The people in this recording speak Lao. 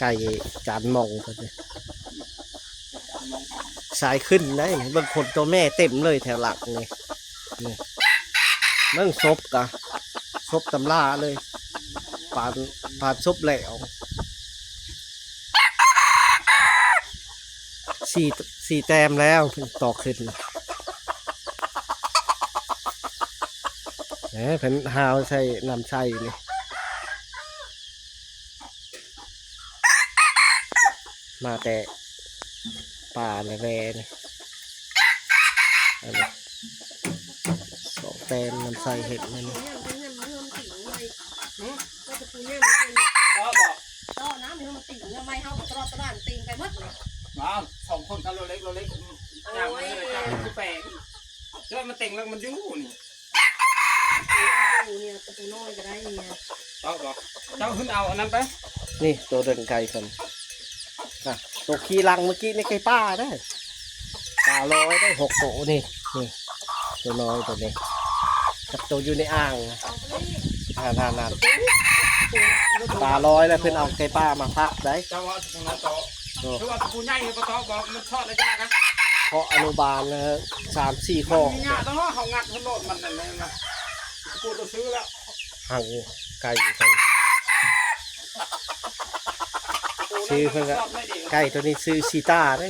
ໄກ່ຈານໝ່ອງເພິ່ນນີ້ ສາຍຂຶ້ນໄດ໋ນີ້ ເບິ່ງຂົນຕົວແມ່ເຕັມເລີຍແຖວຫຼັງນີ້ ນີ້ ເບິ່ງສົບກະສົບຕຳລາເລີຍ ປານ ປານສົບແລ້ວ ສີ່ ສີ່ແຕ້ມແລ້ວ ເພິ່ນຕໍ່ຂຶ້ນ ເອີ ເພິ່ນຫາວໃສ່ນ້ຳໃຊ້ນີ້ ມາແຕ່ປ່າລະແວນີ້ ອັນນີ້ສອງແຕ້ມ ນ້ຳໃຊ້ເຫັນແລ້ວນີ້ ເຈາະບໍ່? ເຈາະນ້ຳໃຫ້ມັນຕີງ ເອົາໄມ້ເຮົາໄປຕະຫຼອດຕະຫຼາດ ມັນຕີງໄປໝົດ ອ້າວ ສອງຄົນກັນ ໂລເລັກ ໂລເລັກ ໂອ້ຍ ຍ່າງມາເລີຍ ຈ້າງຄືແປງ ເຈົ້າມັນເຕັງແລ້ວມັນຢູ່ນີ້ ຢູ່ນີ້ ຕະປູນ້ອຍກໍໄດ້ນີ້ ເອົາບໍ່? ເຈົ້າຂຶ້ນເອົາອັນນັ້ນໄປ ນີ້ໂຕເດີ່ນໄກ່ເພິ່ນ ອ່ະ ໂຕຂີ່ຫຼັງເມື່ອກີ້ນີ້ໄກ່ປ່າເດ້ ຕາລອຍໄດ້ຫົກໂຕນີ້ ນີ້ ໂຕນ້ອຍໂຕນີ້ ກັບໂຕຢູ່ໃນອ່າງ ນັ້ນໆໆ ຕາລອຍແລ້ວເພິ່ນເອົາໄກ່ປ່າມາພັກໄດ໋ ເຈົ້າວ່າຕະປູນ້ອຍເຕາະ ໂອ້ ຄືວ່າຕະປູໃຫຍ່ບໍ່ເຕາະ ບໍ່ ມັນຊອດລະຍະນະ ເພາະອະນຸບານແລ້ວ ສາມສີ່ຂໍ້ ມັນຍາກເນາະ ເຮົາງັດເຮົາໂລດມັນນັ້ນແຫຼະ ຕະປູໂຕຊື້ແລ້ວ ຫາງໄກ່ເພິ່ນ ຊື່ເພິ່ນກະ ໄກ່ໂຕນີ້ຊື່ຊີຕາເດ້